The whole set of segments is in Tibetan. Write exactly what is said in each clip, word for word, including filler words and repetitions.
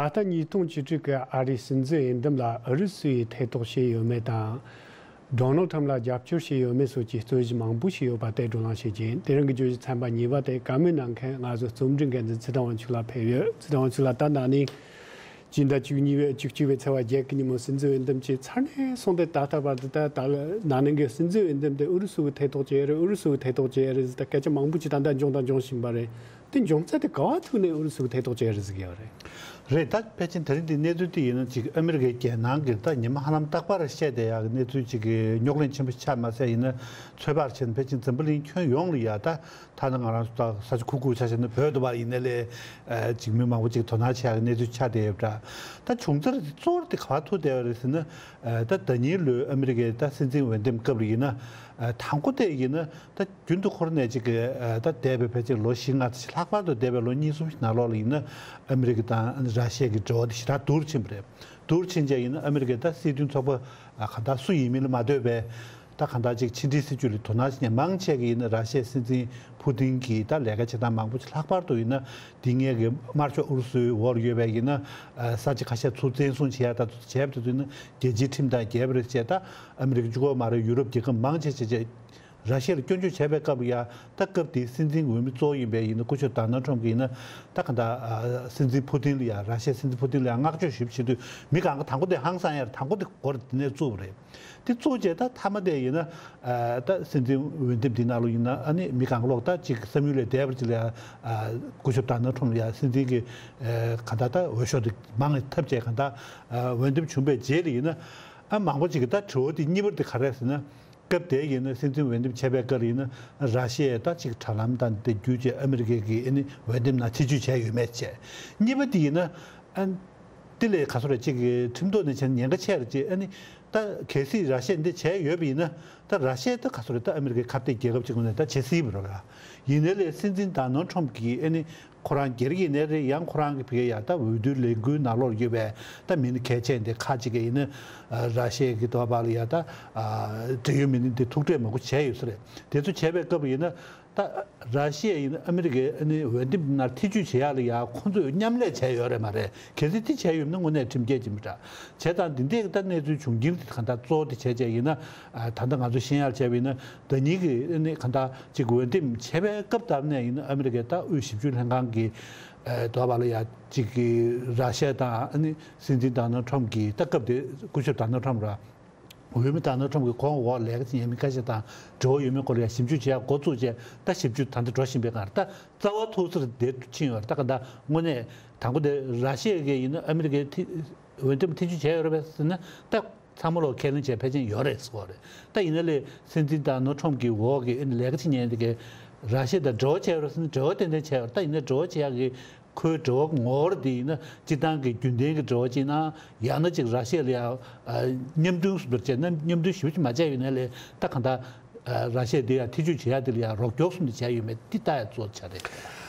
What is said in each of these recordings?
ད་ལྟ་ཉིས་སྟོང་བཅུ་དྲུག་གི་ཨ་རིའི་སྲིད་འཛིན་འོས་འདེམས་ལ་ཨུ་རུ་སུ་ཡིས་ཐེ་གཏོགས་བྱས་ཡོད་མེད་དང་། ཌོ་ནལ་ཁྲམ་ལ་རྒྱབ་སྐྱོར་བྱས་ཡོད་མེད་སོགས་ཀྱི་རྩོད་གཞི་མང་པོ་ཞིག་ཡོད་པ་དེ་བགྲོ་གླེང་བྱེད་ཀྱིན། དེ་རིང་གི་བརྗོད་གཞི་ཚན་པ་གཉིས་པ་དེ་བཀའ་མོལ་གནང་མཁན་ང་ཚོ་རྩོམ་སྒྲིག་འགན་འཛིན་ཚེ་བརྟན་དབང་ཕྱུག་ལགས་ཕེབས་ཡོད། ཚེ་བརྟན་དབང་ཕྱུག་ལགས། ད་ན་ནིང་སྤྱི་ཟླ་བཅུ་གཉིས་པའི་བཅུ་གཅིག་པའི་ཚེས་པ་བརྒྱད་ཀྱི་ཉིན་མོ་སྲིད་འཛིན་འོས་འདེམས་ཀྱི་ཚར་ནས་བཟུང་སྟེ་ད་ལྟ་བར་དུ། ད་ད་ན་ནིང་གི་སྲིད་འཛིན་འོས་འདེམས་དེ་ཨུ་རུ་སུ་གིས་ཐེ་གཏོགས་བྱས་རེད། ཨུ་རུ་སུ་གིས་ཐེ་གཏོགས་བྱས་རེད་ཟེར་ད་སྐད་ཆ་མང་པོ་ཅིག་ད་ལྟ་འབྱུང་དང་འབྱུང་བཞིན་པ་རེད། དེ་འབྱུང་ཚད་དེ་ག་བ་ཐུག་ནས་ཨུ་རུ་སུ་གིས་ཐེ་གཏོགས་བྱས་རེད་ཟེར་གྱི་ཡོད་རེད། རེད། ད་ཕལ་ཆེར་དེ་རིང་འདི་གནས་ཚུལ་དེ་ཡིན་ན་ཅིག་ཨ་མི་རི་ཀའི་རྒྱལ་ནང་གི་ད་ཉི་མ་ཧ་ལམ་རྟག་པར་བཤད་བསྡད་ཡག་གི་གནས་ཚུལ་ཅིག་གི་རྙོག་གླེང་ཆེན་པོ་ཆགས་མ་ཟད། ཡིན་ན་ཚོད་དཔག་བྱས་ན་ཕལ་ཆེར་འཛམ་བུ་གླིང་ཁྱོན་ཡོངས་ལ་ཡ་ད་ཐ་ན་ང་རང་ཚོ་ད་ས་ཆ་ཁུག་ཁུག་ཆ་བཞག་ན་བོད་དུ་བ་ཡིན་ན་ལས་ཅིག་མི་མང་པོ་ཅིག་དོ་སྣང་བྱེད་ཡག་གི་གནས་ཚུལ་ཆགས་བསྡད་ཡོད་པ་འདྲ། ད་བྱུང་ཚར་དེ་གཙོ་བོ་དེ་ག་བ་ཐུག་བསྡད་ཡོད་རེད་ཟེར་ན། ད་ཟླ་ཉིན་ལོའི་ཨ་མི་རི་ཀའི་ད་སྲིད་འཛིན་འོས་འདེམས་སྐབས་ལ་ཡིན་ན། དང་པོ་དེ་ཡིན་ན་ད་རྒྱུན་དུ་འཁོར་ནས་ཅིག་གི་ད་འདས་པའི་ཕལ་ཆེར་ལོ་བཞི་ལྔ་ཙམ་ལྷག་པར་དུ་འདས་པའི་ལོ་གཉིས་གསུམ་ཞིག་ནང་ལོགས་ལ་ཡིན་ན། ཨ་མི་རི་ཀ་དང་ར་ཤི་ཡ་གི་འབྲེལ་བ་དེ་ཞེ་དྲག་སྡུག་རུ་ཕྱིན་པ་རེད། སྡུག་རུ་ཕྱིན་རྗེས་ཡིན་ན་ཨ་མི་རི་ཀའི་ད་སྲིད་དོན་ཚོགས་པ་གང་ལྟར་སུ་ཡིན་མིན་ལ་མ་ལྟོས་པའི་ད་གང་ལྟར་ཅིག་ཕྱི་འབྲེལ་སྲིད་ཇུས་ལ་དོ་སྣང་བྱེད་མཁན་མང་ཆེ་གིས་ཡིན་ན་ར་ཤི་ཡའི་སྲིད་འཛིན་ཕུ་ཏིན་གྱིས་ད་ལས་ཀ་བྱེད་སྟངས་མང་པོ་ཅིག་ལྷག་པར་དུ་ཡིན་ན་དེ་སྔའི་གི་དམར་ཤོག་ཨུ་རུ་སུའི་འོག་ལ་ཡོད་པའི་ཡིན་ན་ས་ཆ་ཁ་ཤས་ཚུར་བཙན་བཟུང་བྱེད་ཡ་ད་བྱས་པ་དེ་ཚོ་ཡིན་ན་རྒྱལ་སྤྱིའི་ཁྲིམས་དང་འགལ་བ་རེད་ཅེས། ད་ཨ་མི་རི་ཀ་གཅིག་པོ་མ་རེད། ཡུ་རོབ་རྒྱལ་ཁབ་མང་ཆེ་བྱས་རྗེས་ར་ཤི་ཡ་ལ་སྐྱོན་བརྗོད་བྱས་པའི་སྐབས་ལ་ཡ། ད་སྐབས་དེའི་སྲིད་འཛིན་འོས་མི་གཙོ་བོ་ཡིན་པའི་ཡིན་ན་སྐུ་ཞབས་ཌོ་ནལ་ཊམ་གྱིས་ཡིན་ན་ད་ག་འདྲ་སྲིད་འཛིན་ཕུ་ཏིན་ལ་ཡ། ར་ཤི་ཡའི་སྲིད་འཛིན་ཕུ་ཏིན་ལ་ཡ་བསྔགས་བརྗོད་ཞེ་པོ་བྱེད་དུས་མི་གང་ག་དང་པོ་དེ་ཧང་སང་ཡ་རེད། དང་པོ་དེ་མགོ་དེ་ནས་བཙུགས་པ་རེད། དེ་བཙུགས་རྗེས་ད་མཐའ་མ་དེ་ཡིན་ན་ད་སྲིད་འཛིན་འོས་འདེམས་དེ་ནང་ལོགས་ཡིན་ན་ཨ་ནི་མི་གང་ག་ལོག་ད་ཅིག་བསམ་ཡུལ་ལས་འདས་པ་ཅིག་ལ་ཡ། སྐུ་ཞབས་ཌོ་ནལ་ཊམ་ལ་ཡ་སྲིད་འཛིན་གྱི་ག་འདྲ་ད་འོས་ཤོག་དེ་མང་ནས་ཐོབ་བྱས་ག་འདྲ་འོས་འདེམས་བྱུང་བའི་རྗེས་ལ་ཡིན་ན། ཨ་མང་པོ་ཅིག་གིས་ད་དྲི་བ་དེ་གཉིས་པ་དེ་ག་རེ་རེད་ཟེར་ན། སྐབས་དེ་ཡིན་ན་སྲིད་འཛིན་འོས་འདེམས་བྱས་པའི་སྐབས་ལ་ཡིན་ན་ར་ཤི་ཡས་ད་ཅིག་དྲ་ལམ་དང་དེ་བརྒྱུད་བྱས་ཨ་མི་རི་ཀའི་གི་ཨ་ནི་འོས་འདེམས་ནང་ཐེ་བྱུས་བྱས་ཡོད་མེད་བྱས། གཉིས་པ་དེ་ཡིན་ན་ཨ་དེ་ལས་ག་ཚོད་རེད་ཅིག་གི་ཁྲིམས་ཐོག་ནས་བྱས་ན་ཉེན་ཁ་ཆེ་རེད་ཅེས། ཨ་ནི་ད་གལ་སྲིད་ར་ཤི་ཡས་འདི་བྱས་ཡོད་པ་ཡིན་ན་ད་ར་ཤི་ཡ་ད་ག་ཚོད་རེད། ད་ཨ་མི་རི་ཀའི་ཁ་གཏད་རྒྱལ་ཁབ་ཅིག་ངོས་ནས་ད་བྱེད་སྲིད་པ་རེད་བ། ཡིན་ནའི་ལས་སྲིད་འཛིན་ཌོ་ནལ་ཊམ་གྱིས་ཨ་ནི། ཁོ་རང་སྒེར་ཡིན་ནའི་རེད། ཡང་ཁོ་རང་གི་ཕ་གི་ཡ་ད་འོས་བསྡུའི་ལས་འགུལ་ནང་ལོགས་ཡོད་པའི་ད་མི་སྣ་གལ་ཆེན་དེ་ཁག་ཅིག་གིས་ཡིན་ན་ར་ཤི་ཡའི་གི་དོ་བ་ལ་ཡ་ད་འབྲེལ་ཡོད་མི་སྣ་དེ་ཐུག་འཕྲད་མང་པོ་བྱས་ཡོད་ས་རེད། དེ་ཚོ་བྱས་པའི་སྐབས་ཡིན་ན་ད་ར་ཤི་ཡ་ཡིན་ན་ཨ་མི་རི་ཀའི་ཨ་ནི་འོས་འདེམས་ནང་ཐེ་བྱུས་བྱེད་ཡག་ལ་ཡ་ཁོང་ཚོས་མཉམ་ལས་བྱས་ཡོད་རེད་མ་རེད། གལ་སྲིད་དེ་བྱས་ཡོད་ན་དངོས་གནས་ཁྲིམས་འགལ་ཅིག་མི་འདྲ། བྱས་ཙང་འདི་འདྲའི་ད་གནས་ཚུལ་བྱུང་རྐྱེན་དེ་གང་ལྟར་གཙོ་བོ་དེ་བྱས་བྱས་ཡིན་ན་ད་ལྟ་ང་ཚོ་ཤེས་ཡག་བྱས་པ་ཡིན་ན། ཟླ་ཉིན་གྱི་ཨ་ནི་གང་ལྟར་ཅིག་འོས་འདེམས་བྱས་པའི་སྐབས་དང་ནས་ཡིན་ན་ཨ་མི་རི་ཀའི་ད་དབུས་ཞིབ་འཇུག་ལྷན་ཁང་གི་ཨ་དོ་བ་ལ་ཡ་ཅིག་གི་ར་ཤི་ཡ་དང་ཨ་ནི་སྲིད་འཛིན་ཌོ་ནལ་ཊམ་གྱི་ད་སྐབས་དེ་སྐུ་ཞབས་ཌོ་ནལ་ཊམ་ར། འོས་མི་ཌོ་ནལ་ཊམ་གྱི་ཁོང་འོག་ལས་ཀ་བྱེད་མཁན་མི་ཁ་ཤས་དང་འབྲེལ་བ་ཡོད་མེད་སྐོར་ལ་ཡ་ཞིབ་འཇུག་བྱེད་ཡ་འགོ་བཙུགས་རྗེས་ད་ཞིབ་འཇུག་ད་ལྟ་འགྲོ་བཞིན་པའི་སྒང་རེད། ད་རྩ་བ་ཐུག་སར་དེ་ཕྱིན་ཡོད་རེད། ད་ག་ད་དངོས་གནས་དང་པོ་དེ་ར་ཤི་ཡ་གིས་ཡིན་ན་ཨ་མི་རི་ཀའི་འོས་འདེམས་ཐེ་བྱུས་བྱས་ཡོད་རེད་པས་ཟེར་ན་ད། ཚང་མ་ལོག་ཁས་ལེན་བྱས་ཕལ་ཆེར་ཡོད་རེད་ཟེར་བ་རེད། ད་ཡིན་ན་ལས་སྲིད་འཛིན་ཌོ་ནལ་ཊམ་གྱི་འོག་གི་ཨ་ནི་ལས་ཀ་བྱེད་མཁན་དེ་གས་ར་ཤི་ཡ་དང་འབྲེལ་བ་བྱས་ཡོད་རེད་ཟེར་ན་འབྲེལ་བ་ཏན་ཏན་བྱས་ཡོད་རེད། ད་ཡིན་ན་འབྲེལ་བ་བྱེད་ཡག་གི་ཁོའི་འབྲེལ་བ་ངོ་བོ་དེ་ཡིན་ན་སྤྱིར་བཏང་གི་རྒྱུན་ལྡན་གྱི་འབྲེལ་བ་ཅིག་ན་ཡང་ན་ཅིག་ར་ཤི་ཡ་ལ་ཡང་མཉམ་མཐུན་ཟེར་བྱས་ན་མཉམ་མཐུན་ཞེ་པོ་ཅིག་མ་བྱས་ཡོད་ན་ལས་ད་གང་ལྟར་ར་ཤི་ཡ་དེ་ཡང་ཐེ་བྱུས་བྱེད་ཡག་དེ་ལ་ཡང་རོགས་སྐྱོར་གསུམ་དུ་བྱས་ཡོད་མེད་འདི་ལྟ་ཡག་གཙོ་ཆགས་རེད།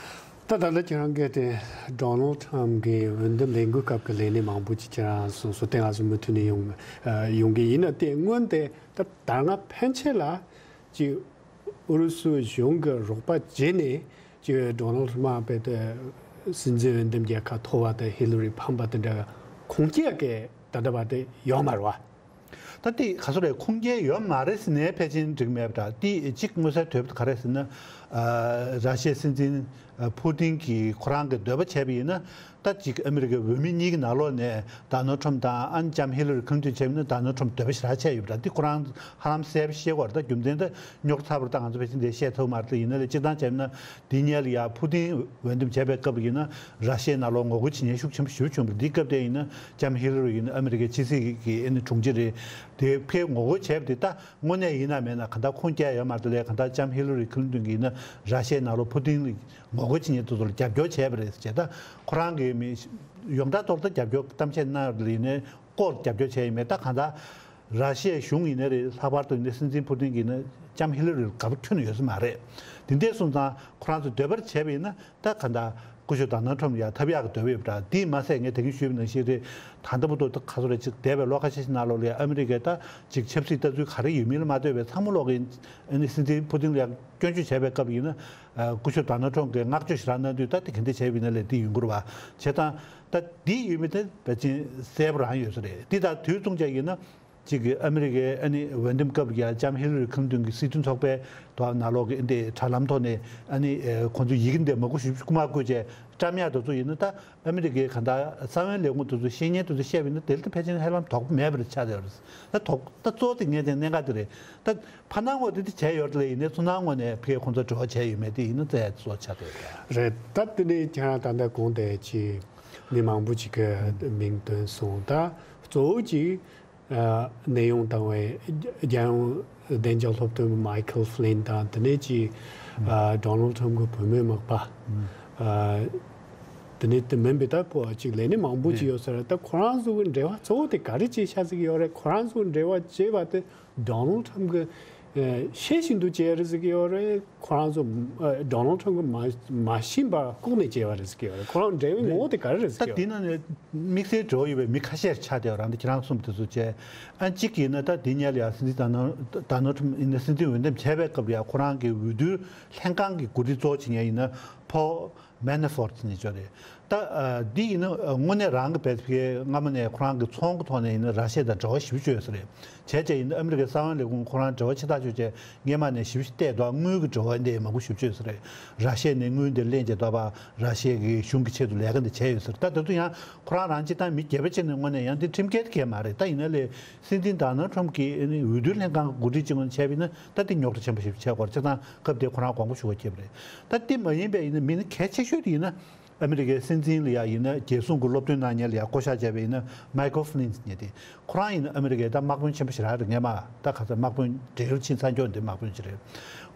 ད་ད་ལྟ་ཁྱེད་རང་གིས་དེ་ཌོ་ནལ་ཊམ་གྱི་འོས་འདེམས་ལས་འགུལ་སྐབས་ཀྱི་ལས་སྣེ་མང་པོ་ཅིག་ཁྱེད་རང་གསུངས་སོང་། དེ་ང་ཚོ་མུ་མཐུད་ནས་ཡོང་ཡོང་གི་ཡིན་ན། དེ་སྔོན་དེ་ད་ད་སྔ་ཕན་ཆད་ལ་ཅིག་ཨུ་རུ་སུ་གཞུང་གི་རོགས་པ་བྱས་ནས་ཅིག་ཌོ་ནལ་ཊམ་དཔེ་དེ་སྲིད་འཛིན་འོས་འདེམས་རྒྱལ་ཁ་ཐོབ་པ་དང་ཧི་ལ་རི་ཕམ་པ་དེ་འདྲ་ཁུངས་སྐྱེལ་གྱི་ད་ལྟ་བར་དུ་ཡོད་མ་རེད་བ། ད་དེ་ག་ཚོད་རེད། ཁུངས་སྐྱེལ་ཡོད་མ་རེད་ཟེར་ནའི་ཕལ་ཆེར་འགྲིག་མེད་པ་འདྲ། དེ་གཅིག་མངོན་གསལ་དོད་པོ་ག་རེ་ཟེར་ན། ཨ་ར་ཤི་ཡའི་སྲིད་འཛིན་ཨ་ཕུ་ཏིན་གྱིས་ཁོ་རང་གི་འདོད་པ་བྱས་པ་ཡིན་ན། ད་ཅིག་ཨ་མི་རི་ཀའི་འོས་མི་གཉིས་ཀྱི་ནང་ལོགས་ནས་ཌོ་ནལ་ཊམ་དང་ཨ་ནི་ལྕམ་ཧི་ལ་རི་ཁི་ལིན་ཏོན་བྱས་པ་ཡིན་ན་ཌོ་ནལ་ཊམ་འདོད་པ་ཞེ་དྲག་བྱས་ཡོད་པ་འདྲ། དེ་ཁོ་རང་ཧ་ལམ་གསལ་པོ་ཤེས་ཀྱི་ཡོད་རེད། ད་རྒྱུ་མཚན་ད་རྙོག་ཚ་པོ་རེད། ད་ང་ཚོ་ཕལ་ཆེར་འདི་བཤད་ཐུབ་མ་རེད། ད་ཡིན་ན་ལས་སྤྱིར་བཏང་བྱས་ན་འདི་སྔོན་ལ་ཡ་ཕུ་ཏིན་འོས་འདེམས་བྱས་པའི་སྐབས་ཡིན་ན་ར་ཤི་ཡའི་ནང་ལོགས་ངོ་རྒོལ་བྱེད་མཁན་ཤུགས་ཆེན་པོ་ཞེ་པོ་བྱུང་བ་རེད། འདི་སྐབས་དེ་ཡིན་ན་ལྕམ་ཧི་ལ་རི་ཡིན་ན་ཨ་མི་རི་ཀའི་ཕྱི་སྲིད་ཀྱི་ཨ་ནི་དྲུང་ཆེ་རེད། དེ་ཕར་ངོ་རྒོལ་བྱས་པ་དེ་ད་དངོས་གནས་ཡིན་ན་མིན་ན་གང་ལྟར་ཁུངས་སྐྱེལ་ཡོད་མ་རེད། ལས་གང་ལྟར་ལྕམ་ཧི་ལ་རི་ཁི་ལིན་ཏོན་གྱིས་ཡིན་ན་ར་ཤི་ཡའི་ནང་ལོགས་ཕུ་ཏིན་ལ་ངོ་རྒོལ་བྱེད་མཁན་དེ་ཚོ་ལ་རྒྱབ་སྐྱོར་བྱས་པ་རེད་ཟེར་བྱས། ད་ཁོ་རང་གི་མི་ཡོངས་གྲགས་ཐོག་ད་རྒྱབ་སྐྱོར་གཏམ་བཤད་གནང་ཡོད་རེད། ཡིན་ནའི་ལྐོག་རྒྱབ་སྐྱོར་བྱས་ཡོད་མེད་ད་གང་ལྟར། ར་ཤི་ཡའི་གཞུང་ཡིན་ནའི་རེད། ལྷག་པར་དུ་ཡིན་ནའི་སྲིད་འཛིན་ཕུ་ཏིན་གྱིས་ནི་ལྕམ་ཧི་ལ་རི་ལ་དགའ་པོ་ཁྱོན་ནས་ཡོད་ས་མ་རེད། དེ་འདྲ་སོང་ཙང་ཁོ་རང་ཚོས་འདོད་པ་བྱས་པ་ཡིན་ན་ད་ག་འདྲ་ སྐུ་ཞབས་ཌོ་ནལ་ཊམ་ཡང་ཐབས་ཡག་གི་འདོད་པ་ཡོད་པ་འདྲ། དེས་མ་ཟད་ངས་ད་གིན་ཞུས་པ་ནང་བཞིན་རེད། ད་ལྟ་བར་དུ་ད་ག་ཚོད་རེད། ཅིག་འདས་པའི་ལོ་ཁ་ཤས་ཤིག་ནང་ལོགས་ལ་ཡང་ཨ་མི་རི་ཀས་ད་ཅིག་ཆབ་སྲིད་ལྟ་ཚུལ་ག་རེ་ཡོད་མིན་ལ་མ་ལྟོས་པའི་ཚང་མ་ལོག་གི་ཨ་ནི་སྲིད་འཛིན་ཕུ་ཏིན་ལ་ཡང་སྐྱོན་བརྗོད་བྱས་པའི་སྐབས་ཡིན་ན། ཨ་སྐུ་ཞབས་ཌོ་ནལ་ཊམ་གྱིས་བསྔགས་བརྗོད་ཞེ་དྲག་གནང་དུས་ད་དེ་ག་འདྲ་བྱས་པ་ཡིན་ན་ལས་དེ་ཡོང་གི་རེད་བ། བྱས་ཙང་ད་འདི་ཡོད་མེད་དེ་ཕལ་ཆེར་གསལ་པོ་རང་ཡོད་ས་རེད། འདི་ད་དུས་མཚུངས་ཅིག་ཡིན་ན། གཅིག་གིས་ཨ་མི་རི་ཀའི་ཨ་ནི་འོས་འདེམས་སྐབས་ཀྱི་ལྕམ་ཧི་ལ་རི་ཁི་ལིན་ཏོན་གྱི་སྲིད་དོན་ཚོགས་པའི་དོ་ནང་ལོགས་ཀྱི་འདི་དྲ་ལམ་ཐོག་ནས་ཨ་ནི་ཁོང་ཚོས་ཡི་གེ་འདི་མང་པོ་ཞིག་རྐུ་མ་རྐུས་བྱས་བཀྲམ་ཡག་དེ་ཚོ་ཡིན་ན། ད་ཨ་མི་རི་ཀའི་གང་ལྟར་གསང་བའི་ལས་ཁུངས་དེ་ཚོ་ཤེས་མཁན་དེ་ཚོ་བཤད་པ་ཡིན་ན། དེ་ལ་ད་ཕལ་ཆེར་ཧ་ལམ་དོགས་པ་མེད་པ་རེད་ཆགས་བསྡད་ཡོད་རེད། ད་དོགས་ད་གཙོ་བོ་དེ་ངས་དེ་གནད་འགག་དེ་རེད། ད་ཕར་སྣང་ངོ་དེ་དེ་བྱས་ཡོད་རེད་ལ། ཡིན་ནའི་ཚུར་སྣང་ངོ་ནས་ཕ་གིར་ཁོང་ཚོ་འབྲེལ་བ་བྱས་ཡོད་མེད་དེ་ཡིན་ན་རྩ་གཙོ་ཆགས་བསྡད་ཡོད་རེད། རེད། ད་དེ་ནས་ཁྱེད་རང་ད་ལྟ་གོང་དེ་ཅི་མི་མང་པོ་ཅིག་གིས་མིང་བཏོན་སོང་། ད་གཙོ་བོ་ཅིག་ཨ་གནས་དབྱུང་བཏང་བའི་རྒྱལ་ཡོངས་བདེ་འཇགས་སློབ་སྟོན་པ་མའི་ཁལ་ཧྥི་ལིན་དང་། དེ་ནས་ཅིག་ཨ་ཌོ་ནལ་ཊམ་གྱི་བུ་མོའི་མག་པ། ཨ་དེ་ནས་དེ་མིན་པའི་ད་ཕོ་ཅིག་ལས་སྣེ་མང་པོ་ཅིག་ཡོད་ས་རེད། ད་ཁོ་རང་ཚོ་གི་འབྲེལ་བ་གཙོ་བོ་དེ་ག་རེ་བྱས་བཞག་ཟིག་ཡོད་རེད། ཁོ་རང་ཚོ་གི་འབྲེལ་བ་བྱས་པ་དེ་ཌོ་ནལ་ཊམ་གྱིས་ཨ་ཤེས་བཞིན་དུ་བྱས་རེད་ཟེར་གྱི་ཡོད་རེད། ཁོ་རང་ཚོ་ཨ་ཌོ་ནལ་ཊམ་གྱིས་མ་མ་ཤེས་པ་ལྐོག་ནས་བྱས་པ་རེད་ཟེར་གྱི་ཡོད་རེད། ཁོ་རང་འབྲེལ་བའི་ངོ་བོ་དེ་ག་རེ་རེད་ཟེར་ད་གྱི་ཡོད་དེ་རེད། ནང་ནས་དམིགས་བསལ་འབྲེལ་བ་ཡོད་པའི་མི་ཁ་ཤས་ཆགས་བསྡད་ཡོད་རེད། འདི་ཁྱེད་རང་གསུངས་པ་དེ་ཚོ་བྱས། ཨ་གཅིག་ཡིན་ན་ད་འདི་སྔོན་ལ་ཡང་སྲིད་འཛིན་ཌོ་ནལ་ཌོ་ནལ་ཊམ་ཡིན་ན་སྲིད་འཛིན་འོས་འདེམས་བྱས་པའི་སྐབས་ལ་ཡང་ཁོ་རང་གི་འོས་བསྡུའི་ལྷན་ཁང་གི་འགོ་ཁྲིད་གཙོ་བོ་བྱེད་མཁན་ཡིན་ན་ཕོལ་མེ་ན་ཧྥོར་ཊི་ཟེར་མཁན་ཅིག་ཡོད་རེད། ད་ཨ་འདི་ཡིན་ན་ཨ་དངོས་གནས་རང་གི་བེད་ཀའི་སྔ་མོ་ནས་ཁོ་རང་གི་ཚོང་གི་ཐོག་ནས་ཡིན་ན་ར་ཤི་ཡ་དང་འབྲེལ་བ་ཞེ་པོ་ཅིག་ཡོད་ས་རེད། བྱས་བྱས་ཡིན་ན་ཨ་མི་རི་ཀའི་གསང་བའི་ལས་ཁུངས་ཁོ་རང་འབྲེལ་བ་ཆེ་ཐག་ཆོད་བྱས། སྔོན་མ་ནས་ཞེ་པོ་ཅིག་བལྟས་དུས་དངུལ་གྱི་འབྲེལ་བ་འདི་མང་པོ་ཞེ་པོ་ཅིག་ཡོད་ས་རེད། ར་ཤི་ཡ་ནས་དངུལ་འདི་ལེན་བྱས་དུས་ཕར་ར་ཤི་ཡ་གི་གཞུང་གི་ཆེད་དུ་ལས་ཀ་འདི་བྱས་ཡོད་ས་རེད། ད་དེ་ཚོ་ཡང་ཁོ་རང་རང་སྤྱིར་བཏང་མི་སྒེར་པ་ཅིག་ནས་དངོས་གནས་ཡང་འདི་ཁྲིམས་འགལ་དེ་གས་མ་རེད། ད་ཡིན་ན་ལས་སྲིད་འཛིན་ཌོ་ནལ་ཊམ་གྱིས་ཨ་ནི་འོས་བསྡུ་ལྷན་ཁང་གི་འགོ་ཁྲིད་ཅིག་ངོས་ནས་བྱས་པ་ཡིན་ན་ད་འདི་རྙོག་དྲ་ཆེན་པོ་ཞིག་ཆགས་ཀྱི་ཡོད་རེད། སྤྱིར་བཏང་སྐབས་དེ་ཁོ་རང་དགོངས་པ་ཞུ་དགོས་ཁེལ་བ་རེད། ད་འདི་མ་ཡིན་པའི་ཡིན་ན་མི་ནི་གལ་ཆེ་ཤོས་དེ་ཡིན་ན། ཨ་མི་རི་ཀའི་སྲིད་འཛིན་ལ་ཡ་ཡིན་ན་རྒྱལ་སྲུང་གི་སློབ་སྟོན་གནང་མཁན་ལ་ཡ་བསྐོ་བཞག་བྱས་པ་ཡིན་ན་མའི་ཁལ་ཧྥི་ལིན་ཟེར་མཁན་དེ། ཁོ་རང་ཡིན་ན་ཨ་མི་རི་ཀའི་ད་དམག་དཔོན་ཆེན་པོ་ཞིག་རང་རེད། སྔོན་མ་ད་ག་ཚོད་དམག་དཔོན་འབྲེལ་ཡོད་ཕྱིན་ཚར་མཁན་དེ་དམག་དཔོན་ཞིག་རེད།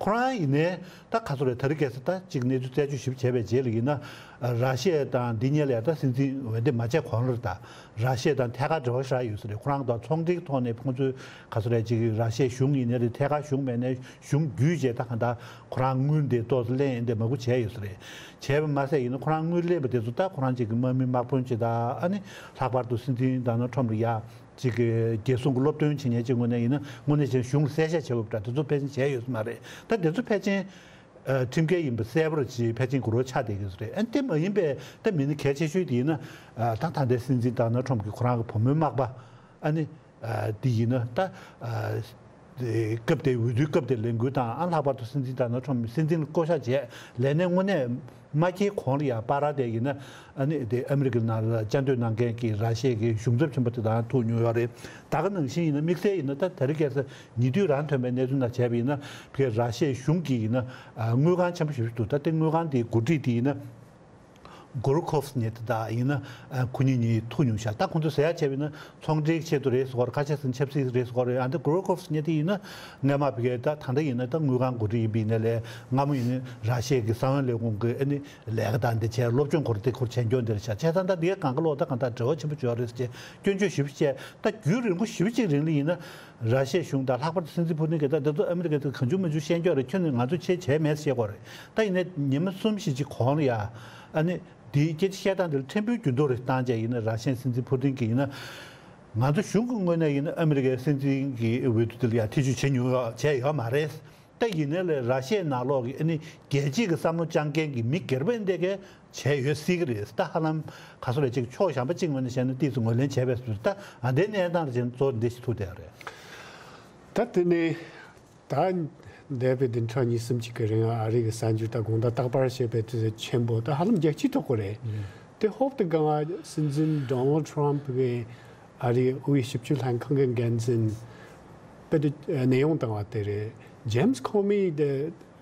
ཁོ་རང་ཡིན་ནའི་ད་ག་ཚོད་རེད། དེ་རིང་ཁ་སང་ད་ཅིག་གནས་ཚུལ་རྩད་གཅོད་ཞིབ་བྱས་པའི་རྗེས་ལ་ཡིན་ན། ར་ཤི་ཡ་དང་འདི་གཉིས་ལ་ཡ་ད་སྲིད་འཛིན་འོས་འདེམས་མ་བྱས་གོང་ལ་རེད། ད་ར་ཤི་ཡ་དང་ཐད་ཀར་འབྲེལ་བ་ཞེ་དྲག་ཡོད་ས་རེད། ཁོ་རང་དང་ཚོང་འབྲེལ་གྱི་ཐོག་ནས་ཁོང་ཚོས་ག་ཚོད་རེད། ཅིག་ར་ཤི་ཡའི་གཞུང་ཡིན་ནའི་རེད། ཐད་ཀར་གཞུང་མེད་ནའི་གཞུང་བརྒྱུད་བྱས་ད་གང་ལྟར་ཁོ་རང་དངུལ་འདི་ཏོག་ཙམ་ལེན་ཡིན་དེ་མང་པོ་བྱས་ཡོད་ས་རེད། བྱས་པ་མ་ཟད་ཡིན་ན་ཁོ་རང་དངུལ་ལེན་པ་དེ་ཚོ་ད་ཁོ་རང་ཅིག་གི་དམག་མི་དམག་དཔོན་ཅིག་དང་། ཨ་ནི་ལྷག་པར་དུ་སྲིད་འཛིན་ཌོ་ནལ་ཊམ་ལ་ཡ་ཅིག་གི་རྒྱལ་སྲུང་གི་སློབ་སྟོན་བྱེད་མཁན་ཅིག་ངོས་ནས་ཡིན་ན་དངོས་གནས་བྱས་གཞུང་ལ་གསལ་བཤད་བྱེད་དགོས་པ་འདྲ་དེ་ཚོ་ཕལ་ཆེར་བྱས་ཡོད་ས་མ་རེད། ད་དེ་ཚོ་ཕལ་ཆེར་ཨ་ཁྲིམས་འགལ་ཡིན་པ་གསལ་པོར་ཅིག་ཕལ་ཆེར་གོ་རོགས་ཆགས་བསྡད་ཀྱི་ཡོད་ས་རེད། ཨ་དེ་མ་ཡིན་པའི་ད་མི་ནི་གལ་ཆེ་ཤོས་དེ་ཡིན་ན་ཨ་ད་ད་ལྟའི་སྲིད་འཛིན་ཌོ་ནལ་ཊམ་གྱི་ཁོ་རང་གི་བུ་མོའི་མག་པ་ཨ་ནི། ཨ་འདི་ཡིན་ན་ད་ཨ་སྐབས་དེའི་འོས་བསྡུའི་སྐབས་དེར་ལས་འགུལ་དང་། ཨ་ལྷག་པར་དུ་སྲིད་འཛིན་ཌོ་ནལ་ཊམ་སྲིད་འཛིན་ལ་བསྐོ་བཞག་བྱས་ལས་གནས་དངོས་གནས་མ་འཁྱེར་གོང་ལ་ཡང་པཱ་ར་དེ་ཡིན་ན། ཨ་ནི་དེ་ཨ་མི་རི་ཀའི་ནང་ལ་བཅའ་སྡོད་གནང་མཁན་གྱི་ར་ཤི་ཡའི་གཞུང་ཚབ་ཆེན་པོ་དེ་དང་ཐུག་མྱོང་ཡོད་རེད། ད་ག་ནང་བཞིན་ཡིན་ན་དམིགས་བསལ་ཡིན་ན་ད་དེ་རིང་ཁ་སང་ཉེ་དུས་རང་ཐོན་པའི་གནས་ཚུལ་ནང་བྱས་པ་ཡིན་ན་ཕ་གིའི་ར་ཤི་ཡའི་གཞུང་གིས་ཡིན་ན་ཨ་དངུལ་ཁང་ཆེན་པོ་ཞིག་འདུག་ད་དེ་དངུལ་ཁང་དེའི་འགོ་ཁྲིད་དེ་ཡིན་ན། གོ་རུ་ཁོབ་ཟེར་མཁན་དེ་དང་ཡིན་ན་ཨ་ཁོ་གཉིས་གཉིས་ཐུག་མྱོང་ཤག་ད་ཁོང་ཚོ་ཟེར་ཡག་བྱས་པ་ཡིན་ན་ཚོང་འབྲེལ་གྱི་ཆེད་དུ་རེད་ཟེར་གྱི་ཡོད་རེད། ཁ་ཤས་ཟེར་ན་ཆབ་སྲིད་རེད་ཟེར་གྱི་ཡོད་རེད། ཨ་འདི་གོ་རུ་ཁོབ་ཟེར་མཁན་དེ་ཡིན་ན་སྔ་མ་ཕ་གིའི་ད་ད་ལྟ་ཡིན་ན་ད་དངུལ་ཁང་འགོ་ཁྲིད་ཡིན་པ་ཡིན་ནའི་ལས། སྔ་མོ་ཡིན་ན་ར་ཤི་ཡ་གི་གསང་བའི་ལས་ཁུངས་ཀྱི་ཨ་ནི་ལས་ཀ་དང་འདི་བྱས་སློབ་སྦྱོང་ཁོ་རང་དེ་ཁོ་རང་བྱས་མྱོང་དེ་རེད་ཤག་བྱས་ཙང་ད་འདི་གང་ག་ལོག་ད་གང་ལྟར་འབྲེལ་བ་ཆེན་པོ་ཅིག་ཡོད་རེད་ཟེར་བྱས་སྐྱོན་བརྗོད་ཞེ་པོ་བྱས། ད་རྒྱུན་རིང་པོ་ཞེ་པོ་ཅིག་རིང་ལ་ཡིན་ན། ར་ཤི་ཡའི་གཞུང་དང་ལྷག་པར་དུ་སྲིད་འཛིན་ཕུ་ཏིན་གྱིས་ད་འདི་ཚོ་ཨ་མི་རི་ཀའི་ཐོག་གང་བྱུང་མང་བྱུང་བཤད་ཀྱི་ཡོད་རེད། ཁྱོན་ནས་ང་ཚོས་ཆེད་བྱས་མེད་ཟེར་བཤད་ཀྱི་ཡོད་རེད། ད་ཡིན་ནའི་ཉི་མ་གསུམ་བཞི་ཅིག་གོང་ལ་ཡ་ཨ་ནི་འདིའི་སྐད་ཆ་བཤད་སྟངས་འདི་ལ་ཕྲན་བུའི་འགྱུར་ལྡོག་རེ་བཏང་བྱས་ཡིན་ན། ར་ཤི་ཡའི་སྲིད་འཛིན་ཕུ་ཏིན་གྱིས་ཡིན་ན་ང་ཚོ་གཞུང་གི་ངོས་ནས་ཡིན་ན་ཨ་མི་རི་ཀའི་སྲིད་འཛིན་གྱི་འོས་བསྡུ་འདི་ལ་ཡ་ཐེ་བྱུས་བྱེད་མྱོང་ཡོད་བྱས་ཡོད་མ་རེད། ད་ཡིན་ནའི་ལས་ར་ཤི་ཡའི་ནང་ལོགས་ཀྱི་ཨ་ནི་རྒྱལ་སྤྱིའི་གི་བསམ་བློ་བཅངས་མཁན་གྱི་མི་སྒེར་པ་འདི་གས་བྱས་ཡོད་སྲིད་ཀྱི་རེད། ད་ཧ་ལམ་ག་ཚོད་རེད། ཅིག་ཕྱོགས་གཞན་པ་གཅིག་ངོས་ནས་བཤད་ན་ཏོག་ཙམ་ངོས་ལེན་བྱས་པའི་ཟུར། ད་ཨ་འདའི་གནས་སྟངས་རེ་བྱས་ན་གཙོ་བོ་འདི་ཞིག་ཐུག་བསྡད་ཡོད་རེད། ད་དེ་ནས་ད་འདས་པའི་བདུན་ཕྲག་གཉིས་གསུམ་ཅིག་གི་རིང་ཨ་རི་གི་གསར་འགྱུར་ད་དགོངས་དག་རྟག་པར་བྱེད་པའི་དུས་ཚོད་ཆེན་པོ་ད་ཧ་ལམ་རྒྱལ་སྤྱིའི་ཐོག་གི་རེད། དེ་ཧོབ་ཏེ་གང་ང་སྲིད་འཛིན་ཌོ་ནལ་ཊམ་གི་ཨ་རིའི་དབུས་ཞིབ་དཔྱོད་ལྷན་ཁང་གི་འགན་འཛིན་དཔེ་དེ་གནས་དབྱུང་བཏང་བ་དེ་རེད། ཇེམ་སི་ཁོ་མི་དེ་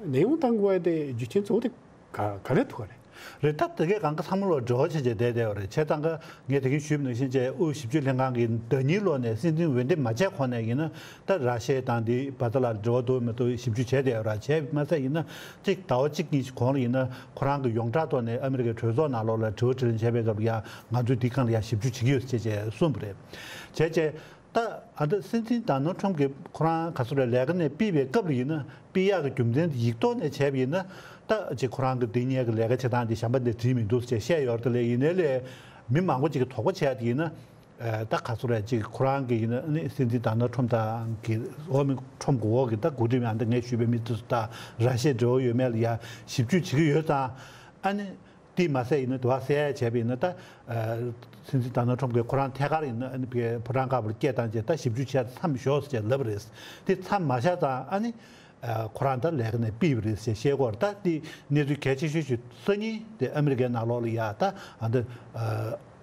གནས་དབྱུང་བཏང་དགོས་པ་དེ་རྒྱུ་རྐྱེན་གཙོ་བོ་དེ་ག་ག་རེ་ཐུག་པ་རེད། རེད། ད་དེ་གའི་གང་ག་ཚང་མ་ལོ་འབྲེལ་བ་བྱས་བྱས་བསྡད་བསྡད་པ་རེད། བྱས་ཙང་ཀ་ངས་དེ་གིན་ཞུས་པ་ནང་བཞིན་བྱས་དབུས་ཞིབ་དཔྱོད་ལྷན་ཁང་གིས་ཟླ་ཉིན་ལོ་ནས་སྲིད་འཛིན་འོས་འདེམས་མ་བྱས་གོང་ནས་ཡིན་ན་ད་ར་ཤི་ཡ་དང་དེའི་བར་ཐག་ལ་འབྲེལ་བ་འདུག་མི་འདུག་ཞིབ་འཇུག་བྱས་བསྡད་ཡོད་ར། བྱས་མ་ཚད་ཡིན་ན་གཅིག་ཟླ་བ་གཅིག་གཉིས་ཤིག་གོང་ལ་ཡིན་ན་ཁོ་རང་གི་ཡོངས་གྲགས་ཐོག་ནས་ཨ་མི་རི་ཀའི་གྲོས་ཚོགས་ནང་ལོགས་ལ་དྲི་བ་དྲིས་ལན་བྱས་པའི་སྐབས་ལ་ཡ་ང་ཚོས་འདི་སྒང་ལ་ཡ་ཞིབ་འཇུག་བྱེད་ཀྱི་ཡོད་ཅེས་བྱས་གསུངས་པ་རེད། བྱས་བྱས་ད་ ཨ་ད་སྲིད་འཛིན་ཌོ་ནལ་ཊམ་གྱིས་ཁོ་རང་ག་ཚོད་རེད་ལས་ཀ་ནས་ཕུད་པའི་སྐབས་ལ་ཡིན་ན་ཕུད་ཡག་གི་རྒྱུ་མཚན་དེ་ཡིག་ཐོག་ནས་བྱས་པ་ཡིན་ན་ད་ཅིག་ཁོ་རང་གི་འདི་སྔོན་གྱི་ལས་ཀ་བྱེད་སྟངས་དེ་གཞན་པ་ནས་བྲིས་མི་འདུག་ཅེས་བཤད་ཡོད་རེད་དེ་ལས་ཡིན་ནའི་ལས་མི་མང་པོ་ཅིག་གིས་དོགས་པ་བྱས་ཡག་དེ་ཡིན་ན། ཨ་ད་ག་ཚོད་རེད་ཅིག་ཁོ་རང་གི་ཡིན་ན་ནི་སྲིད་འཛིན་ཌོ་ནལ་ཊམ་དང་གི་འོག་མི་ཊམ་གི་འོག་གི་ད་འགོ་ཁྲིད་མི་ཨ་ད་ངས་ཞུས་པའི་མི་དེ་ཚོ་དང་ར་ཤི་ཡའི་འབྲེལ་བ་ཡོད་མེད་ལ་ཡ་ཞིབ་འཇུག་བྱེད་ཀྱི་ཡོད་ཙང་ཨ་ནི། དེ་མ་ཟད་ཡིན་ན་དུ་བ་གསལ་བྱས་པ་ཡིན་ན་ད། སྲིད་འཛིན་ཌོ་ནལ་ཊམ་གྱིས་ཁོ་རང་ཐད་ཀར་ཡིན་ན་ཕོ་བྲང་དཀར་པོར་སྐད་བཏང་རྗེས་ད་ཞིབ་འཇུག་བྱས་མཚམས་བཞག་ཟེར་ལབ་པ་རེད། དེ་མཚམས་མ་བཞག་ཙང་ཨ་ནི། ཁོ་རང་ད་ལས་ཀ་ནས་ཕུད་པ་རེད་ཟེར་བཤད་ཀྱི་ཡོད་རེད། ད་དེ་གནས་ཚུལ་གལ་ཆེ་ཤོས་ཤིག་སང་ཉིན་དེ་ཨ་མི་རི་ཀའི་ནང་ལོགས་ལ་ཡ་ད་ཨ་འདི།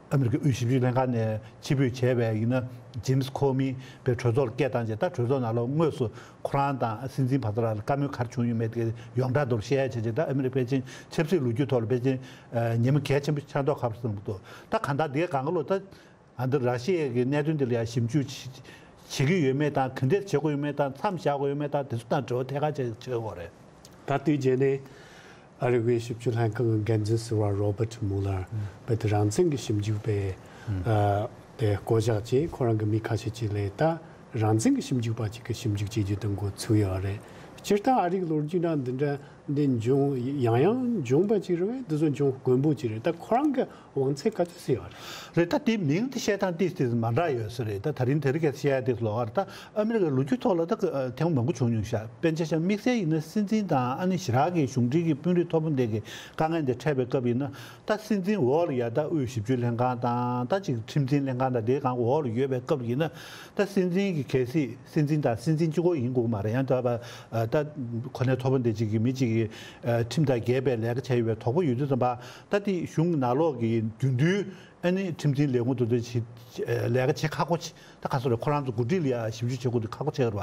ཨ་མི་རི་ཀའི་དབུས་ཞིབ་འཇུག་ལྷན་ཁང་ནས་ཕྱིར་འབུད་བྱས་པའི་ཡིན་ན་ཇེམ་སི་ཁོ་མི་པའི་གྲོས་ཚོགས་ལ་སྐད་བཏང་རྗེས་ད་གྲོས་ཚོགས་ནང་ལོགས་དངོས་སུ་ཁོ་རང་དང་སྲིད་འཛིན་བར་དུ་ལ་བཀའ་མོལ་ག་རེ་བྱུང་ཡོད་མེད་དེ་ཡོངས་གྲགས་མདོར་བཤད་ཡ་བྱས་རྗེས་ད་ཨ་མི་རི་ཀ་ཕལ་ཆེར་ཆབ་སྲིད་ལོ་རྒྱུས་ཐོག་ལ་ཕལ་ཆེར་ཉིན་མོ་གལ་ཆེན་པོ་ཆགས་མདོག་ཁ་པོ་བཟང་པོ་འདུག་ད་གང་ལྟར་དེའི་སྒང་ག་ལོ་ད་ཨ་འདི་ར་ཤི་ཡའི་གི་གནད་དོན་འདི་ལ་ཡང་ཞིབ་འཇུག་བྱེད་ཀྱི་ཡོད་མེད་དང་ག་འདྲས་བྱེད་དགོས་ཡོད་མེད་དང་མཚམས་བཞག་དགོས་ཡོད་མེད་དང་དེ་ཚོ་དང་འབྲེལ་བ་ཐད་ཀར་བྱེད་ཀྱི་ཡོད་རེད། ད་དེའི་རྗེས་ནས་ཨ་རི་དབུས་ཞིབ་འཇུག་ལྷན་ཁང་གི་འགན་འཛིན་ཟུར་པ་རོ་བར་ཊི་མུ་ལར་བོད་དུ་རང་བཙན་གྱི་ཞིབ་འཇུག་པའི་ཨ་དེ་བསྐོ་གཞག་བྱས། ཁོ་རང་གི་མི་ཁ་ཤས་ཅིག་ལ་ད་རང་བཙན་གྱི་ཞིབ་འཇུག་པ་ཅིག་གི་ཞིབ་འཇུག་བྱེད་རྒྱུ་དེ་འགོ་ཚུགས་ཡོད་རེད། སྤྱིར་བཏང་ཨ་རིའི་ལོ་རྒྱུས་ནང་འདི་འདྲ་འདི་འབྱུང་ཡང་ཡང་འབྱུང་པ་ཅིག་རེད་པས། འདི་ཚོ་འབྱུང་དཀོན་པོ་ཅིག་རེད། ད་ཁོ་རང་གི་དབང་ཚད་ག་ཚོད་ཟེར་ཡོད་རེད། རེད། ད་དེ་མིང་དེ་བཤད་སྟངས་ཏིས་ཏིས་མ་འདྲ་ཡོད་ས་རེད། ད་ད་རིང་དེ་རིང་ག་བཤད་ཡ་དེ་ལོགས་ཀར་ད་ཨ་མི་རི་ཀའི་ལོ་རྒྱུས་ཐོག་ལ་ད་ཐེངས་མང་པོ་བྱུང་མྱོང་ཤག་དཔེར་ན་ཆ་བཞག་དམིགས་བསལ་ཡིན་ན་སྲིད་འཛིན་དང་ཨ་ནི་ཞེ་དྲག་གི་གཞུང་འབྲེལ་གྱི་དཔོན་རིགས་མཐོ་པོ་འདི་གི་དཀའ་ངལ་འདི་འཕྲད་པའི་སྐབས་ཡིན་ན་ད་སྲིད་འཛིན་འོག་ལ་ཡ་ད་དབུས་ཞིབ་འཇུག་ལྷན་ཁང་དང་ད་ཅིག་ཁྲིམས་འཛིན་ལྷན་ཁང་དང་དེའི་སྒང་འོག་ལ་ཡོད་པའི་སྐབས་ཡིན་ན་ད་སྲིད་འཛིན་གྱི་གལ་སྲིད་སྲིད་འཛིན་དང་སྲིད་འཛིན་གཅིག་པོ་ཡིན་དགོས་མ་རེད། ཡང་ད་ད་གོ་གནས་མཐོ་པོ་འདི་གཅིག་གི་མི་གཅིག་གིས་ཁྲིམས་དང་འགལ་བའི་ལས་ཀ་བྱས་ཡོད་པའི་དོགས་པ་ཡོད་དུས་ཙམ་པ་ད་དེ་གཞུང་ནང་ལོགས་ཀྱི་རྒྱུན་དུ། ཨ་ནི་ཁྲིམས་འཛིན་ལས་ཁུངས་དེ་ཚོ་ལས་ཀ་བྱེད་ཁག་པོ་ཆེ། ད་ག་སོ་རེད། ཁོ་རང་ཚོ་འགོ་ཁྲིད་ལ་ཡ་ཞིབ་འཇུག་བྱེད་དགོས་དེ་ཁག་པོ་ཆེ་རེད་བ།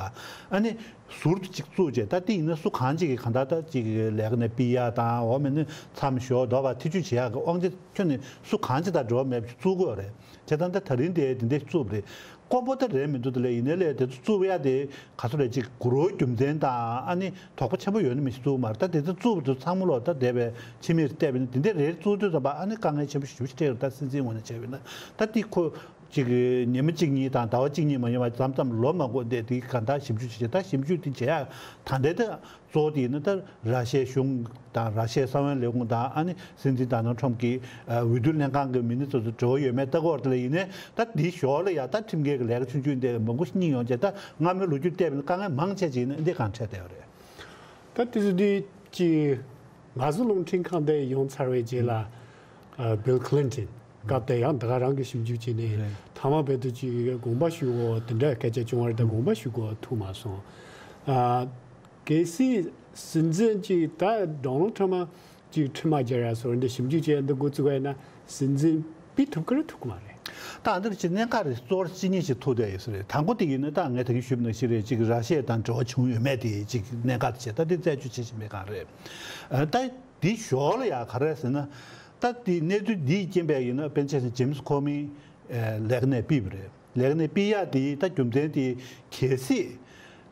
ཨ་ནི་ཟུར་དུ་གཅིག་བཙུགས་རྗེས་ད་དེ་ཡིན་ན་སུ་གང་ཅིག་གིས་གང་ལྟར་ད་ཅིག་ལས་ཀ་ནས་ཕུད་ཡ་དང་འོག་མིན་ནི་མཚམས་ཞོག་འདོགས་པ་ཐེ་བྱུས་བྱེད་ཡ་གི་དབང་ཆ་ཁྱོན་ནས་སུ་གང་ཅིག་དང་འབྲེལ་བ་མེད་པ་ཞིག་བཙུགས་དགོས་རེད། བྱས་ཙང་ད་ད་རིང་དེ་དེ་འདྲས་བཙུགས་པ་རེད། དཀོན་པོ་ད་རེད་མི་འདུག་ད་ལས་ཡིན་ནའི་ལས་དེ་ཚོ་བཙུགས་ཡ་དེ་ག་སོ་རེད། ཅིག་འགུལ་རོགས་རྒྱུ་མཚན་དང་ཨ་ནི་དོགས་པ་ཆེན་པོ་ཡོད་ནི་མི་ཞིག་བཙུགས་མ་རེད། ད་དེ་ཚོ་བཙུགས་པ་དེ་ཚང་མ་ལོག་ད་འདས་པའི་ཕྱི་མིག་བལྟས་པ་ཡིན་ན་དེ་འདྲས་རེད། བཙུགས་དུས་ཙམ་པ་ཨ་ནི་དཀའ་ངལ་ཆེན་པོ་ཞེ་པོ་ཞིག་འཕྲད་ཡོད་རེད། ད་སྲིད་འཛིན་ངོས་ནས་བྱས་པ་ཡིན་ན་ད་དེ་ཁོ། ཅིག་ཉི་མ་གཅིག་གཉིས་དང་ཟླ་བ་གཅིག་གཉིས་མ་ཡིན་པ་མཚམས་མཚམས་ལོ་མང་པོ་འདས་དེ་གང་ལྟར་ཞིབ་འཇུག་བྱེད་ཀྱི་ད་ཞིབ་འཇུག་དེ་བྱེད་ཡག་ད་ལྟའི་ད་གཙོ་བོ་དེ་ཡིན་ན་ད་ར་ཤི་ཡའི་གཞུང་དང་ར་ཤི་ཡའི་གསང་བའི་ལས་ཁུངས་དང་ཨ་ནི་སྲིད་འཛིན་ཌོ་ནལ་ཊམ་གྱི་འོས་བསྡུ་ལྷན་ཁང་གི་མི་སྣ་ཚོ་ཚོ་འབྲེལ་བ་ཡོད་མེད་ལྟ་སྐོར་དེ་ལ་ཡིན་ནའི་ད་དེའི་ཞོར་ལ་ཡ་ད་ཁྲིམས་འགལ་གྱི་ལས་ཀ་ཆུང་ཆུང་འདི་མང་པོ་ཞིག་རྙེད་ཡོང་བྱས་ད་སྔ་མོའི་ལོ་རྒྱུས་བལྟས་པ་ཡིན་ན་དཀའ་ངལ་མང་ཆེ་ཅིག་ཡིན་ན་འདི་གང་འཕྲད་བསྡད་ཡོད་རེད། ད་དེ་ཚོ་དེ་ཅི་ང་ཚོ་རླུང་འཕྲིན་ཁང་དེ་ཡོང་ཚར་བའི་རྗེས་ལ། ཨ་བིལ་ཁི་ལིན་ཏོན་སྐབས་དེ་ཡང་ད་ག་རང་གི་ཞིབ་འཇུག་བྱས་ནས་རེད། ཐ་མ་བོད་དུ་ཅིག་དགོངས་པ་ཞུ་དགོས་དེ་འདྲ་སྐད་ཆ་བྱུང་བ་རེད། ད་དགོངས་པ་ཞུ་དགོས་ཐུག་མ་སོང་། ཨ་གལ་སྲིད་སྲིད་འཛིན་ཅིག་ད་ཌོ་ནལ་ཊམ་ཅིག་ཁྲིམས་མ་སྦྱར་ཡ་སོགས་འདི་ཞིབ་འཇུག་བྱས་འདི་འགོ་བཙུགས་པ་ཡིན་ན་སྲིད་འཛིན་ཕུད་ཐུབ་ཀྱི་རེད་ཐུབ་ཀྱི་མ་རེད། ད་ཨ་འདིར་ཅིག་གནད་འགག་རེ་གཙོ་བོ་གཅིག་གཉིས་ཤིག་ཐུག་བསྡད་ཡོད་ས་རེད། དང་པོ་དེ་ཡིན་ན་ད་ངས་ད་གིན་ཞུས་པ་ནང་བཞིན་རེད། ཅིག་ར་ཤི་ཡ་དང་འབྲེལ་བ་བྱུང་ཡོད་མེད་དེ་ཅིག་གནད་འགག་དེ་བྱས། ད་དེ་རྩད་གཅོད་བྱེད་བཞིན་པའི་སྒང་རེད། ཨ་ད་དེའི་ཞོར་ལ་ཡ་ག་རེ་ཟེར་ན། ད་དེ་གནས་ཚུལ་འདིའི་རྐྱེན་པས་ཡིན་ན་དཔེར་ན་ཆ་བཞག་ན་ཇེམ་སི་ཁོ་མི་ལས་ཀ་ནས་ཕུད་པ་རེད། ལས་ཀ་ནས་ཕུད་ཡག་དེ་ད་རྒྱུ་མཚན་དེ་གལ་སྲིད་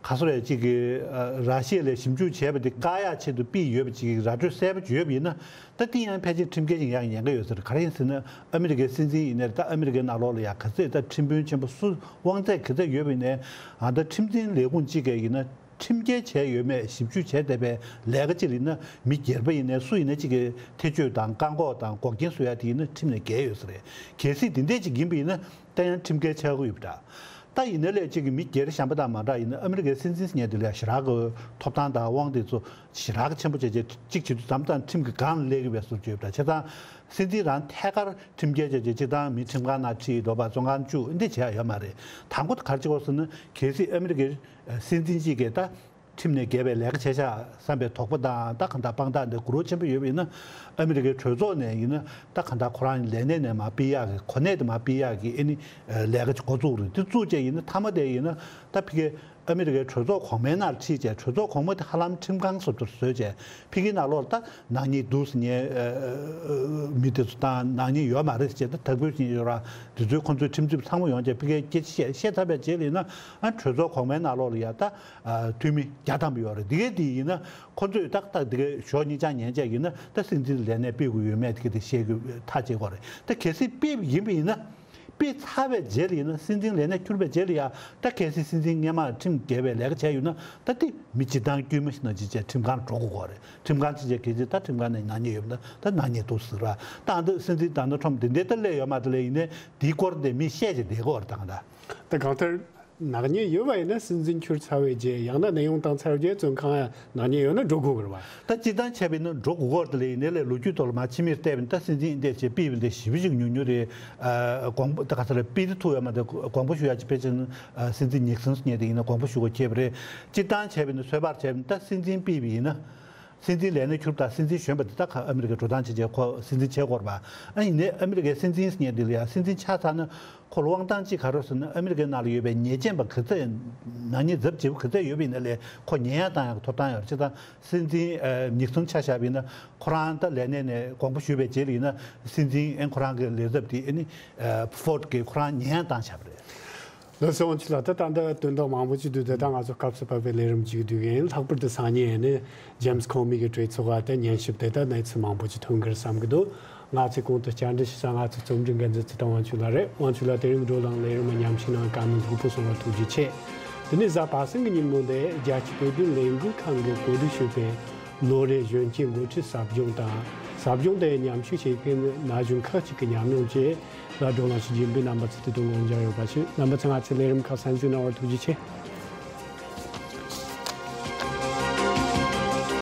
ག་སོ་རེད། ཅིག་གི་ཨ་ར་ཤི་ཡ་ལ་ཞིབ་འཇུག་བྱས་པ་དེ་བཀག་ཡག་ཆེད་དུ་ཕུད་ཡོད་པ་ཅིག་ར་སྤྲོད་གསལ་པོ་ཅིག་ཡོད་པ་ཡིན་ན་ད་དེ་ཡང་ཕལ་ཆེར་ཁྲིམས་འགལ་ཅིག་ཡང་ཉེན་ཁ་ཡོད་ས་རེད། ག་རེ་ཡིན་ཟེར་ན་ཨ་མི་རི་ཀའི་སྲིད་འཛིན་ཡིན་ནའི་ད་ཨ་མི་རི་ཀའི་ནང་ལོགས་ལ་ཡང་ག་ཚད་ད་ཁྲིམས་དཔོན་ཆེན་པོ་སུ་དབང་ཚད་ག་ཚད་ཡོད་པ་ཡིན་ནའི་ཨ་ད་ཁྲིམས་འཛིན་ལས་ཁུངས་གཅིག་གིས་ཡིན་ན་ཁྲིམས་འགལ་བྱས་ཡོད་མེད་ཞིབ་འཇུག་བྱས་བསྡད་པའི་ལས་ཀ་ཅིག་ལ་ཡིན་ན་མི་སྒེར་པ་ཡིན་ནའི་སུ་ཡིན་ན་གཅིག་གིས་ཐེ་བྱུས་དང་བཀག་འགོག་དང་འགོག་རྐྱེན་བཟོ་ཡ་དེ་ཡིན་ན་ཁྲིམས་ནས་འགལ་ཡོད་ས་རེད། གལ་སྲིད་དེ་འདྲས་ཅིག་ཡིན་པ་ཡིན་ན། ད་ཡང་ཁྲིམས་འགལ་ཆགས་ཀྱི་ཡོད་པ་འདྲ། ད་ཡིན་ན་ལས་གཅིག་གི་མི་སྒེར་གཞན་པ་དང་མ་འདྲ་ཡིན་ན་ཨ་མི་རི་ཀའི་སྲིད་འཛིན་ཟེར་མཁན་དེ་ལ་ཞེ་དྲག་གི་ཐོབ་ཐང་དང་དབང་དེ་ཚོ་ཞེ་དྲག་གི་ཆེན་པོ་བྱས་རྗེས་གཅིག་བྱེད་དུས་མཚམས་མཚམས་ཁྲིམས་ཀྱི་སྒང་ལ་སླེབས་ཀྱི་བས་སོ་བརྗོད་པ་འདྲ། བྱས་ཙང་སྲིད་འཛིན་རང་ཐད་ཀར་ཁྲིམས་འགལ་བྱས་རྗེས་སྤྱིར་བཏང་མི་ཁྲིམས་ཁང་ནང་ཁྲིད་འགྲོ་བ་བཙོན་ཁང་བཅུག་འདི་བྱས་ཡ་ཡོད་མ་རེད། དང་པོ་ག་རེ་བྱེད་དགོས་ཟེར་ན་གལ་སྲིད་ཨ་མི་རི་ཀའི་སྲིད་འཛིན་གཅིག་གིས་ད། ཁྲིམས་ནས་འགལ་བའི་ལས་ཀ་བྱས་ཤག་བསམ་པའི་དོགས་པ་དང་ད་གང་ལྟར་དཔང་རྟགས་འདི་གུ་རུ་ཆེན་པོ་ཡོད་པ་ཡིན་ན་ཨ་མི་རི་ཀའི་གྲོས་ཚོགས་ནས་ཡིན་ན་ད་གང་ལྟར་ཁོ་རང་ལས་གནས་ནས་མར་ཕུད་ཡག་གི་གོ་གནས་དེ་མར་ཕུད་ཡག་གི་ཨེ་ནི་ལས་ཀ་ཅིག་འགོ་བཙུགས་རེད། དེ་བཙུགས་རྗེས་ཡིན་ན་མཐའ་མ་དེ་ཡིན་ན་ད་ཕ་གིའི་ཨ་མི་རི་ཀའི་གྲོས་ཚོགས་གོང་མའི་ནང་ཁྲིད་བྱས་གྲོས་ཚོགས་གོང་མ་དེ་ཧ་ལམ་ཁྲིམས་ཁང་བཟོ་འདྲ་བཟོས་བྱས་ཕ་གིའི་ནང་ལོགས་ལ་ད་ནག་ཉེས་འདུག་ཟེར་མཁན་མི་དེ་ཚོ་དང་ནག་ཉེས་ཡོད་མ་རེད་ཟེར་བྱས་ད་དག་འབུད་བྱེད་ཀྱི་ཡོད་ར། དེ་ཚོའི་ཁོང་ཚོའི་ཁྲིམས་རྩོད་པ་ཚང་མ་ཡོང་བྱས་ཕ་གིའི་སྐད་ཆ་བཤད་བཤད་ཚར་བའི་རྗེས་ལ་ཡིན་ན་ཨ་གྲོས་ཚོགས་གོང་མའི་ནང་ལོགས་ལ་ཡ་ད། འཐུས་མི་བརྒྱ་ཐམ་པ་ཡོད་རེད། འདི་གའི་དེ་ཡིན་ན་ཁོ་ཚོས་ཏག་ཏག་འདི་གའི་ཞོགས་གཉིས་ཆ་ཉན་བྱས་ཡིན་ན་ད་སྲིད་འཛིན་ལས་གནས་ཕུད་དགོས་ཡོད་མེད་དེ་གའི་དེ་བཤད་དགོས་ཐག་བཅད་དགོས་རེད། ད་གལ་སྲིད་ཕུད་ཡིན་པ་ཡིན་ན་ ཕུད་ཚར་བའི་རྗེས་ལ་ཡིན་ན། སྲིད་འཛིན་ལས་གནས་འཁྱུར་བའི་རྗེས་ལ་ཡ། ད་གལ་སྲིད་སྲིད་འཛིན་སྔོན་མ་ཁྲིམས་འགལ་བའི་ལས་ཀ་བྱས་ཡོད་ན། ད་དེ་མི་སྤྱིར་བཏང་དཀྱུས་མ་ཞིག་ནང་ཅིག་བྱས་ཁྲིམས་ཁང་འགྲོ་དགོས་ཀྱི་རེད། ཁྲིམས་ཁང་ཅིག་བྱས་གལ་སྲིད་ད་ཁྲིམས་ཁང་ནས་ནག་ཉེས་ཡོད་ན་ད་ནག་ཉེས་འདུག་ཟེར་བ། ད་ཨ་འདི་སྲིད་འཛིན་ཌོ་ནལ་ཁྲམ་དེ་འདྲའི་ད་སླེབས་ཡོད་མ་རེད། དེ་ལས་ཡིན་ནའི་དེའི་སྐོར་དེ་མི་བཤད་ཅིག་བསྡད་ཀྱི་ཡོད་རེད། ད་གང་ལྟར། ད་གང་ལྟར། ནག་ཉེས་ཡོད་པ་ཡིན་ན་སྲིད་འཛིན་འཁྱུར་ཚར་བའི་རྗེས། ཡང་ན་གནས་དབྱུང་བཏང་ཚར་བའི་རྗེས་བཙོན་ཁང་ནག་ཉེས་ཡོད་ན་འགྲོ་དགོས་ཀྱི་རེད་པ། ད་སྤྱིར་བཏང་བྱས་པ་ཡིན་ན་འགྲོ་དགོས་ཀྱི་རེད། དེ་ལས་ཡིན་ནའི་ལས་ལོ་རྒྱུས་ཐོག་ལ་མར་ཕྱི་མིག་བལྟས་པ་ཡིན་ན། ད་སྲིད་འཛིན་འདི་བྱས་པའི་བུད་མེད་དེ་ཞེ་པོ་ཅིག་ཉུང་ཉུང་རེད། ཨ་དགོངས་པ་ད་ག་ས་ལ་ཕུད་དེ་ཐུག་ཡོད་མ་རེད། དགོངས་པ་ཞུ་ཡ་ཅིག་ཕལ་ཆེར་ཨ་སྲིད་འཛིན་ནིག་སོན་ཟེར་མཁན་དེ་ཡིན་ན་དགོངས་པ་ཞུ་དགོས་ཁེལ་བ་རེད། སྤྱིར་བཏང་བྱས་པ་ཡིན་ན། ཚོད་དཔག་བྱས་པ་ཡིན་ན། ད་སྲིད་འཛིན་ཕུད་པ་ཡིན་ན། སྲིད་འཛིན་ལས་གནས་འཁྱུར་དང་སྲིད་འཛིན་གཞོན་པ་དེ་ད་ག་ཨ་མི་རི་ཀའི་འགྲོ་སྟངས་བྱས་བྱས་ཁོ་སྲིད་འཛིན་བྱེད་དགོས་རེད་པ། ཨ་ཡིན་ནའི་ཨ་མི་རི་ཀའི་སྲིད་འཛིན་ཟེར་མཁན་དེ་ལ་ཡ་སྲིད་འཛིན་ཆགས་ཚར་ན། ཁོ་ལ་དབང་ཐང་ཅིག་ག་རེ་ཟེར་ན། ཨ་མི་རི་ཀའི་ནང་ལ་ཡོད་པའི་ཉེས་ཅན་པ་ག་ཚད། ནག་ཉེས་ཚབས་ཆེ་པོ་ག་ཚད་ཡོད་པ་ཡིན་ན་ལས་ཁོ་ཉེས་ཡང་བཏང་ཡག་གི་ཐོབ་ཐང་ཡོད་རེད། སྤྱིར་བཏང་སྲིད་འཛིན་ཨ་ནིག་སོན་ཆ་བཞག་པ་ཡིན་ན། ཁོ་རང་ད་ལས་གནས་ནས་དགོངས་པ་ཞུས་པའི་རྗེས་ལ་ཡིན་ན། སྲིད་འཛིན་ཨེ་ཁོ་རང་གི་ལས་ཚབ་དེ་ཨ་ནི་ཨ་ཕོར་ཌི་གིས་ཁོ་རང་ཉེས་ཡང་བཏང་བཞག་པ་རེད། ལགས་སོ། དབང་ཕྱུག་ལགས། ད་ད་ལྟ་དོན་དག་མང་པོ་ཅིག་འདུག། དེ་དག་ང་ཚོ་སྐབས་སུ་བབས་པའི་ལས་རིམ་ཅིག་བསྡུས་ཡིན། ལྷག་པར་དུ་སང་ཉིན་ཨ་ནི་ཇེམ་སི་ཁོ་མི་གི་གྲོས་ཚོགས་ཨ་ད་ཉན་ཞིབ་དེ་ད་གནས་ཚུལ་མང་པོ་ཅིག་ཐོན་གི་རེད་བསམ་གི་འདུག། ང་ཚོས་གོང་དུ་བཅར་འདྲི་ཞུས་ས་ང་ཚོའི་རྩོམ་སྒྲིག་འགན་འཛིན་ཚེ་དབང་དབང་ཕྱུག་ལགས་རེད། དབང་ཕྱུག་ལགས་དེ་རིང་བགྲོ་གླེང་ལས་རིམ་མཉམ་ཞུགས་གནང་བཀའ་མོལ་ལྷུག་པོ་གསུང་བར་ཐུགས་རྗེ་ཆེ། དེ་ནས་གཟའ་པ་སངས་ཀྱི་ཉིན་མོ་འདིར་རྒྱལ་སྤྱིའི་བོད་དོན་ལས་འགུལ་ཁང་གིས་གོ་སྒྲིག་ཞུས་པའི་ལོ་རེའི་གཞོན་སྐྱེས་འགོ་ཁྲིད་ཟབ་སྦྱོང་དང་། ཟབ་སྦྱོང་དེར་མཉམ་ཞུགས་བྱེད་མཁན་ན་གཞོན་ཁག་ཅིག་གི་ཉམས་མྱོང་བཅས་ལ་བགྲོ་གླེང་ཞུ་རྒྱུ་ཡིན་པས། རྣམ་པ་ཚོས་དེ་དོན་དགོངས་འཇགས་ཡོད་པ་ཞུ། རྣམ་པ་ཚོས་ང་ཚོའི་ལས་རིམ་ཁག་གསན་གཟིགས་གནང་བར་ཐུགས་རྗེ་ཆེ།